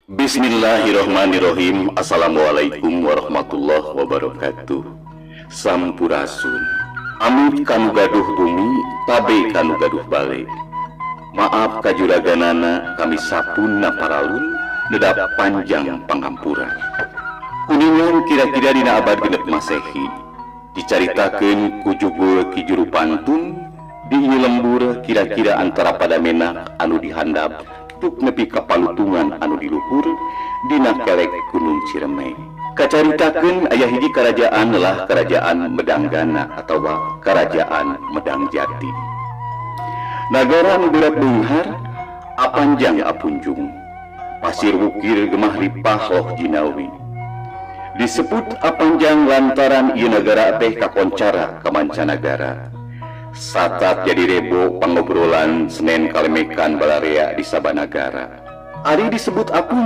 Bismillahirrohmanirrohim. Assalamualaikum warahmatullahi wabarakatuh. Sampurasun. Amit kanu gaduh bumi, tabe kanu gaduh bale. Maaf kajuraganana, kami sapunna paralun nedap panjang pangampura. Kuningan kira-kira dina abad 6 Masehi. Dicaritakeun ku jugul Ki Juru Pantun di ieu lembur, kira-kira antara Padamenak anu dihandap tuk nepi ka Palutungan anu di luhur dina kelek Gunung Ciremai. Kacaritakeun aya hiji kerajaan lah, Kerajaan Medanggana atau Kerajaan Medang Jati. Nagara nu berat beunghar, apanjang apunjung. Pasir wukir gemah ripah loh jinawi. Disebut apanjang lantaran ieu nagara teh kakoncara ka mancanagara. Satat jadi rebo pangobrolan Senen kalemekan balarea di sabanagara. Ari disebut apunjung